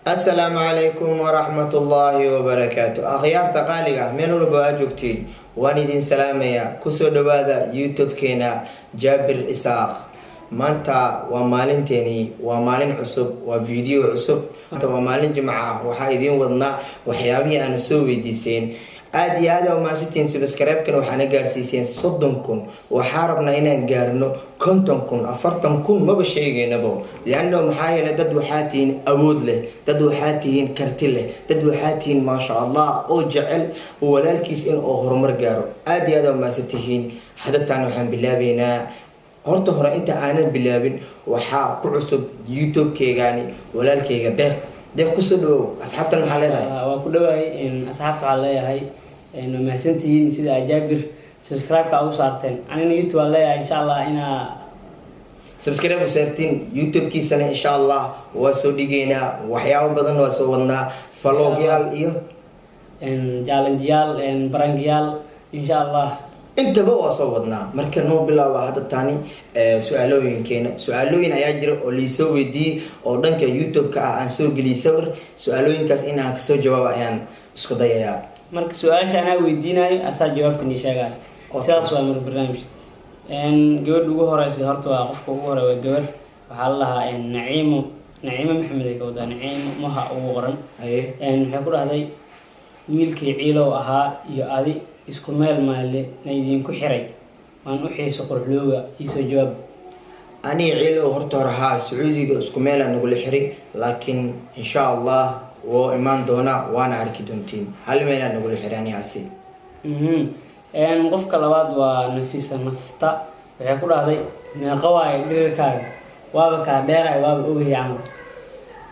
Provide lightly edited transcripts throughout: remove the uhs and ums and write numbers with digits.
Asalaamu calaykum waraxmatullaahi wabarakaatu. Akhyaarta qaaliga ah, meel walba aa joogtiin, waan idin salaamayaa. Kusoo dhawaada YouTube-keena Jaabir Isaaq. Maanta waa maalinteeni, waa maalin cusub, waa video cusub. Maanta waa maalin Jimca ah. Waxaa idiin wadnaa waxyaabihii aana soo weydiiseen. Aada iyo aada umahadsantihiin. Subscribe-kana waxaana gaarsiiseen 30,000. Waxaa rabnaa inaan gaarno 50,000, 40,000, maba sheegeynabo, lianno maxaa yeelay dad waxaa tihiin awood leh, dad waxaa tihiin karti leh, dad waxaa tihiin, maasha Allah, oo jecel walaalkiis in uu horumar gaaro. Aada iyo aada umahadsantihiin. Haddataan waxaan bilaabeynaa. Horta hore, inta aanan bilaabin, waxaa ku cusub YouTube-keygani walaalkeyga Deeq. Deeq, kusoo dhawow. Asxaabtan maxaa leedahay? Waa ku dhawahay. Asxaabta waxaa leeyahay, waa mahadsantihiin sida Jaabir subscribe-ka ugu saarteen. Anina YouTube waan leeyahay, insha Allah inaa Subscribe saartiin YouTube-kiisana. Insha Allah waa soo dhigeynaa, waxyaabo badan waa soo wadnaa, vlog-yaal iyo challenge-yaal, prank-yaal, insha Allah. Intaba waa soo wadnaa. Marka noo bilaaba hadda tani su-aalooyinkeena. Su-aalooyin ayaa jira oo liisoo weydiiyey oo dhanka YouTube-ka ah. Aan soo geliyay sawir, su-aalooyinkaas inaan kasoo jawaabo ayaan isku dayayaa. Marka su-aasha anaa weydiinayo, asaa jawaabta nii sheegayo. Sidaas waa. Mar barnaamij gabadha ugu horeysa, horta waa qofka ugu horey, waa gabar. Waxaa la lahaa Naciimo, Naciimo Maxamed ay ka wadaa, Naciimo Moha ugu qoran. Waxay ku dhahday, wiilkii Ciilow ahaa iyo adi isku meel maale na idinku xiray? Waan u xiiso quruxlooga, iisoo jawaab. Aniga Ciilow, horta hore haa, Sacuudiga isku meelaa nagula xiray, laakiin insha Allah woo imaan doonaa, waana arki doontiin. Hal meelaa nagula xiray anigaasi. Qofka labaad waa Nafisa Nafta. Waxay ku dhahday, meeqa waaye dhirirkaaga? Waaba kaa dheeraay, waaba ogahay camal.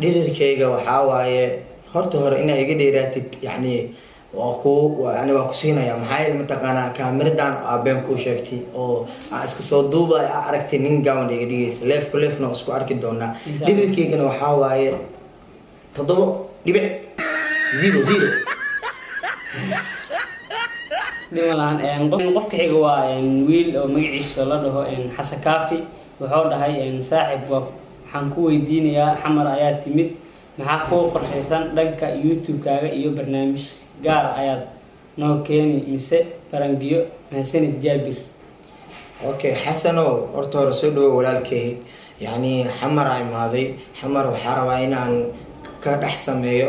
Dhirirkayga waxaa waaye, horta hore inaa iga dheeraatid, yacni waa ku yani waa ku siinaya. Maxaa yeele, mataqaanaa, kaamiradan aabeen kuu sheegtay oo aa iska soo duubay, aa aragtay nin gaawan iga dhigaysa. Leefku leefna waa isku arki doonaa. Insha Allah. Dhirirkaygana waxaa waaye 7.00. Dhima lahan. Qofka xiga waa wiil oo magaciisa la dhaho Xasan Kaafi. Wuxuu dhahay, saaxib, waa waxaan ku weydiinayaa, Xamar ayaa timid, maxaa kuu qorshaysan dhanka YouTube-kaaga iyo barnaamij gaar ayaad noo keeni mise prank-iyo? Mahadsanid, Jaabir. Okay, Xasanow, horta hore soo dhawo, walaalkay. Yacni Xamar aa imaaday. Xamar waxaa rabaa inaan ka dhex sameeyo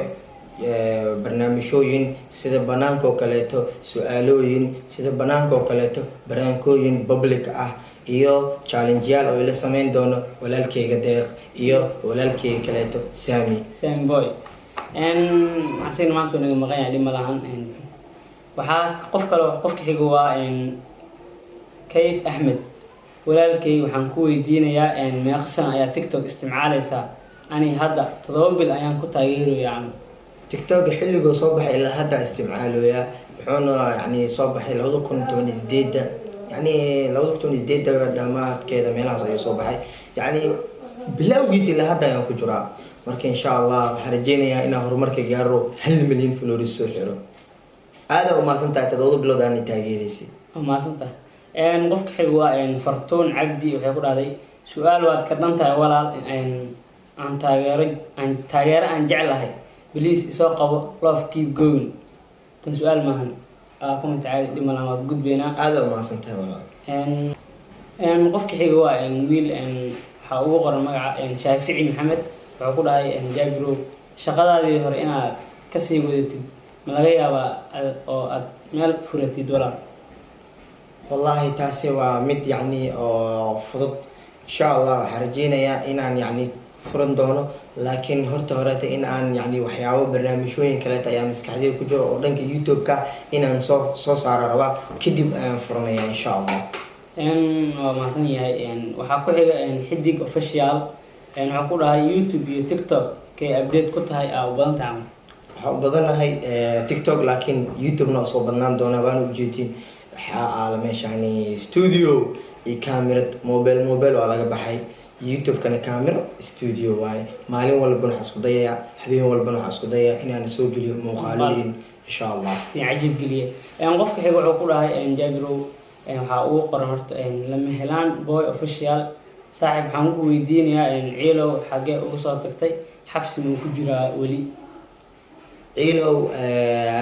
barnaamijyooyin sida banaanka oo kaleeto, su-aalooyin sida banaanka oo kaleeto, baraankooyin public ah iyo challenge-yaal oo ila sameyn doono walaalkayga Deeq iyo walaalkayga kaleeto Sami. Sami Boy asigna maanta uu naga maqan yahay, dhib ma lahan. Waxaa qof kale, qofka xiga waa Kayf Axmed. Walaalkay, waxaan ku weydiinayaa, meeqa sano ayaa TikTok isticmaaleysaa? Ani hadda 7 bil ayaan ku taageeraya camal. TikTok xilliguu soo baxay ilaa hadda isticmaalooyaa. Wuxuuna yani soo baxay 2018-da, yani 2018-da dhamaadkeeda meelahaas ayuu soo baxay. Yani bilowgiis ilaa hadda ayaan ku jiraa. Marka insha Allah waxaan rajeynayaa inaan horumarka gaaro, 1 milyan followers soo xiro. Aada umahadsan tahay 7 bilood aana taageeraysay. Waa mahadsan tahay. Qofka xiga waa Fartuun Cabdi. Waxay ku dhahday, su-aal waad ka dhan tahay walaal, aan taageero, aan taageero aan jeclahay, please isoo qabo, love, keep going. Tan su-aal maahan, comment caadi. Dhib malahan, waa gudbeynaa. Aada umahadsan tahay, walaal. Qofka xiga waa wiil, waxaa ugu qoran magaca Shaafici Maxamed. Wuxuu ku dhahay, Jaabirow, shaqadaadii hore inaad kasii wadatid ma laga yaabaa oo aad meel furatid, walaal? Wallaahi taasi waa mid yacni oo fudud. Insha Allah waxaan rajeynayaa inaan yacni furan doono, laakiin horta horeta in aan yacni waxyaabo barnaamijyooyin kaleeta ayaa maskaxdeyda ku jiro oo dhanka YouTube-ka inaan soo saaro rabaa, kadib ayaan furanaya, insha Allah. Waa mahadsan yahay. Waxaa ku xiga Xidig Official. Wuxuu ku dhahay, YouTube iyo TikTok kay update ku tahay, aa u badan tahay? Waxaa u badanahay TikTok, laakiin YouTube-na waa soo badnaan doonaa, waana ujeedin. Waxaa aala meeshani studio iyo camerad, mobile waa laga baxay. YouTube-kana camera studio waaye. Maalin walbana waxaa isku dayayaa, habeen walbana waxaa isku dayayaa inaan soo geliyo muuqaalooyin, insha Allah. Cajiib geliye. Qofka xiga wuxuu ku dhahay, Jaabirow, waxaa ugu qoran horta Lama Helaan Boy Official. Saaxiib, waxaan ku weydiinayaa, Ciilow xagee ugu soo tagtay? Xabsi muu ku jiraa weli? Ciilow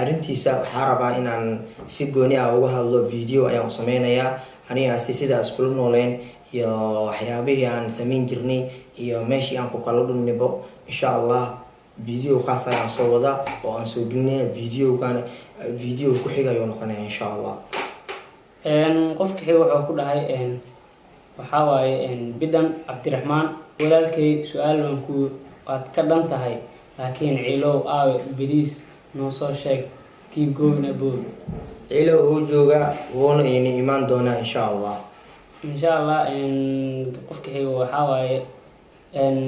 arrintiisa waxaa rabaa inaan si gooni ah uga hadlo. Video ayaan u sameynayaa anigaasi, sida iskula nooleyn iyo waxyaabihii aan sameyn jirnay iyo meeshii aan ku kala dhunnibo. Insha Allah video khaas ayaan soo wadaa oo aan soo gelinaya. Videogana video ku xiga ayuu noqonaya, insha Allah. Qofka xiga wuxuu ku dhahay, waxaa waaye Bidhan Cabdiraxmaan: walaalkay, su-aal baan ku waad ka dhan tahay, laakiin Ciilow aawe? Beliis noo soo sheeg. Keep going, abood. Ciilow wuu joogaa, wuuna ini imaan doonaa, insha Allah. Insha Allah. Qofka xiga waxaa waaye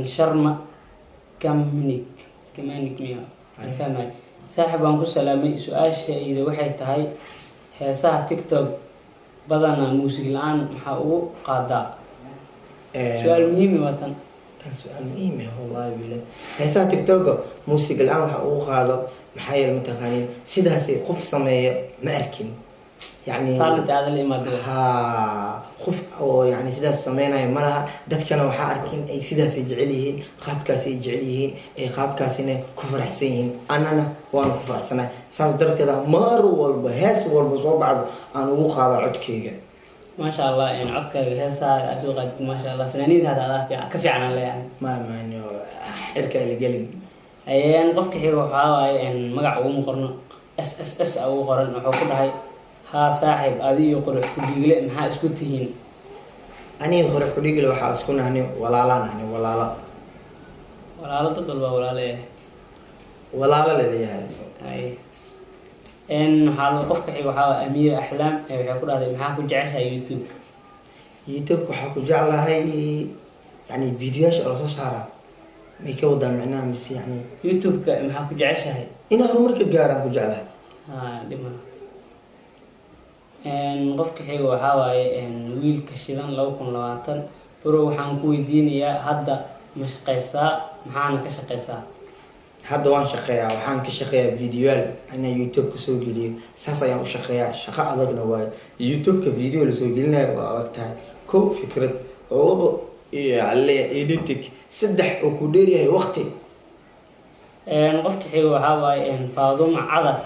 Sharma Kamanik, Kamanik miya? Aan fahmay. Saaxib, waan ku salaamay. Su-aashayda waxay tahay, heesaha TikTok badanaa muusig la-aan maxaa ugu qaadaa? Su-aal muhiimi waa tan. Tan su-aal muhiim ah, wallahi billah. Heesaha TikToka muusig la-aan waxa ugu qaado, maxaa yeele mataqaanin, sidaasi qof sameeya ma arkin yani. Talent aada la imaado. Ha, qof oo yani sidaas sameynaya ma laha. Dadkana waxaa arkin ay sidaasay jecel yihiin, qaabkaasay jecel yihiin, ay qaabkaasina ku faraxsan yihiin. Annana waana ku faraxsanahay, saas darteeda mar walba hees walba soo baxdo aan ugu qaada codkeyga. Maasha Allah, codkaaga heesaha aad soo qaadid, maasha Allah, fanaaniinta hada adaa fiican ka fiican aan leeyahay. Ma maano xirka la gelin. Qofka xiga waxaa waaye magac uguma qorno, S S S a ugu qoran. Wuxuu ku dhahay: haa saaxiib, adi iyo Qurux Kudhiigle maxaa isku tihiin? Aniga Qurux Kudhiigle waxaa isku nahni walaalaan nahni, walaalo. Walaalo, dad walba walaalo eh. Walaalo laleeyahay. Ay, waxaa qofka xiga waxaa waaye Amiira Axlaam ee waxay ku dhahday: maxaa ku jeceshahay YouTube? YouTube waxaa ku jeclahay yani videoyaasha oo lasoo saaraa may ka wadaa micnaha, mise yani? YouTube-ka maxaa ku jeceshahay? Inaa horumarka gaaraan ku jeclahay. Ha, dhib malaha. Qofka xiga waxaa waaye wiilka shidan 2020: bro, waxaan ku weydiinayaa, hadda ma shaqeysaa, maxaana ka shaqeysaa? Hadda waan shaqeeyaa. Waxaan ka shaqeeyaa videoyaal inaan YouTube ka soo geliyo. Saas ayaan u shaqeeyaa. Shaqo adagna waayo. YouTube-ka video lasoo gelinayo waa adag tahay. Kow, fikrad; labo, iyo alle editing; saddex, oo ku dheeryahay waqti. Qofka xiga waxaa waaye Faaduma Cadar.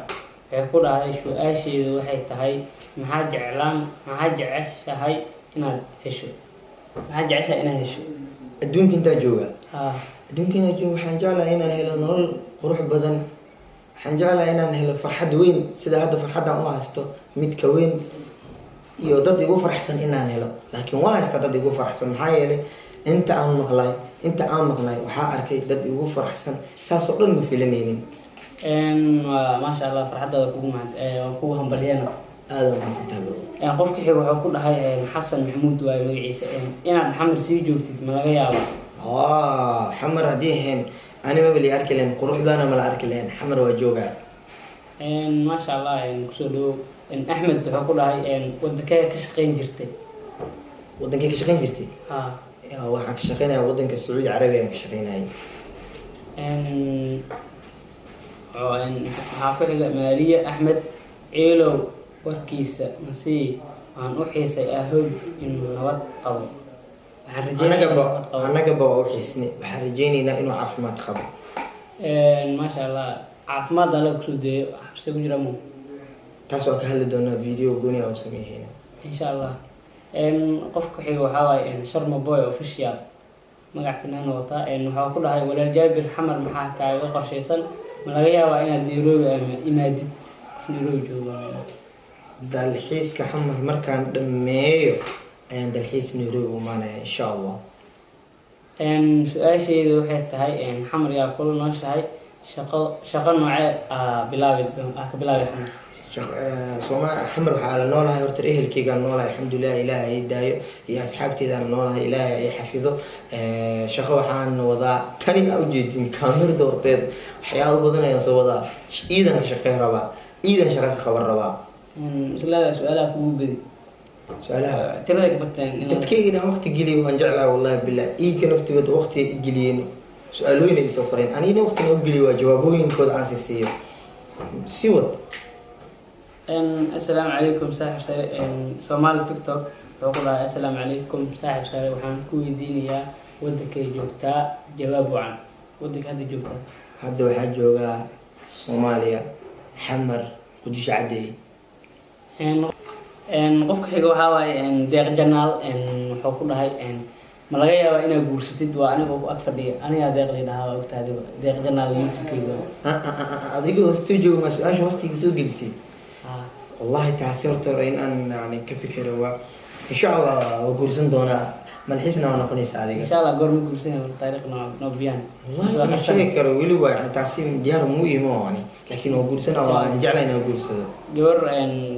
Waxay ku dhahday: su-aasheedu waxay tahay, maxaa jeclaan, maxaa jeceshahay inaad hesho, maxaa jeceshahay inaad hesho? Adduunka intaa jooga? Ha. Adduunka inaa jooga waxaan jeclahay inaan helo nolol qurux badan. Waxaan jeclahay inaan helo farxad weyn, sida hadda farxaddaan u haysto mid ka weyn, iyo dad igu faraxsan inaan helo. Laakiin waa haystaa dad igu faraxsan, maxaa yeelay inta aan maqlay waxaa arkay dad igu faraxsan. Saas oo dhan ma filanaynin. Waa maasha Allah, farxaddaada kugu mahad, waan kugu hambalyana. Aada waa mahadsantahay, bro. Qofka xiga wuxuu ku dhahay, Xasan Maxamuud waaye magaciisa: inaad Xamar sii joogtid ma laga yaabaa? Ah, Xamar haddii ahayn ani maba li arki lahayn, quruxdaana mala arki lahayn. Xamar waa joogaa. Maasha Allah, kusoo dhawow. Axmed wuxuu ku dhahay: wadankee ka shaqeyn jirtay? Wadankee ka shaqeyn jirtay? Ha. Waxaan ka shaqeynaya wadanka Sacuudi Carabiya ayaan ka shaqeynayay. Waxaa ku xiga Maariya Axmed: Ciilow warkiisa masii, waan u xiisay, ahoog inuu nabad qabo. Waxaan rajeynayaa inuu Annagaba nabad qabo. Annagaba waa u xiisnay. Waxaan rajeynaynaa inuu caafimaad qabo. Maasha Allah, caafimaad Alla kusoo deeyo. Xabsi ku jira mu? Taas waa ka hadli doonaa, video gooni aan u sameynayna. Insha Allah. Qofka xiga waxaa waaye Sharma Boy Official, magac fanaan wataa. Waxaa ku dhahay: walaal Jaabir, Xamar maxaa kaaga qorshaysan? Ma laga yaabaa inaad Nairobi ama imaadid? Qof Nairobi joogo. Dalxiiska Xamar markaan dhammeeyo ayaan dalxiis Nairobi u imaanaya, insha Allah. Su-aashaydu waxay tahay, Xamar yaa kula nooshahay? Shaqo noocee aa bilaabi doon aa ka bilaabi Xamar? Sooma Xamar waxaa la noolahay horta ehelkeygaan noolahay, alxamdulilah, Ilaahay ay daayo, iyo asxaabteydaan noolahay, Ilaahay ay xafido. Shaqo waxaan wadaa tani aa ujeedin kaamirada horteed. Waxyaabo badan ayaan soo wadaa. Iidan ka shaqeyn rabaa, iidan shaqa ka qaban rabaa. Islaada su-aalaha kugu bedi. Su-aalaha tirada ka bateen inaad dadkeyga inaan waqti geliyo waan jeclahay, wallahi billah. Iiga naftigood waqti ay geliyeen, su-aalooyin ay soo qoreen, anigana waqtina u geliyo, waa jawaabooyinkooda aan si siiyo. Si wad. Assalaamu calaykum saaxib sare. Soomaali TikTok wuxuu ku dhahay: assalaamu calaykum saaxib sare, waxaan ku weydiinayaa, wadankay joogtaa? Jawaab wacan. Wadanka hadda joogtaa? Hadda waxaa joogaa Soomaaliya, Xamar, Qudusho Caddeey. Qofka xiga waxaa waaye Deeq Janaal. Wuxuu ku dhahay, ma laga yaabaa inaad guursatid? Waa anigoo ku ag fadhiya. Anigaa Deeqdii dhahaa, waa ogtahay adigo Deeq Janaal YouTube-keyga. Adiga hoostoo jooga maa su-aasha hoostayga soo gelisay? Ah. Wallahi taasi horta hore in aan yani ka fikiro waa. Insha Allah waa guursan doonaa, malxiisna waa noqonaysa adiga. Insha Allah, goor ma guursanaya marka? Taariikh noo biyaan. Wallahi ma sheegi karo weli, waa yani taasi diyaar muu imo yani, laakiin waa guursana, waan jeclay inaan guursado. Gabar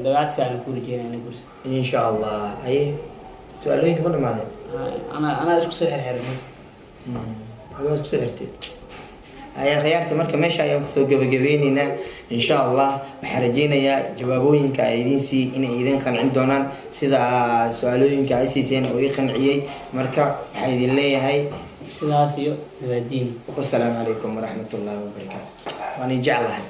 dabeecad fiican ku rajeynaya inaa guursato. Insha Allah. Aye, su-aalooyinka ma dhamaadeen? Anaa isku soo xirxiray. Adigaa isku soo xirtay. Ayaa khiyaarta, marka meesha ayaan kusoo gabagabeyneynaa insha Allah. Waxaan rajeynayaa jawaabooyinka ay idiin sii inay idin qancin doonaan, sida su-aalooyinka ay siiseen oo ii qanciyey. Marka waxaan idin leeyahay sidaas iyo nabaadiin. Wasalaamu calaykum waraxmat ullahi wabarakaatu. Waan idin jeclahay.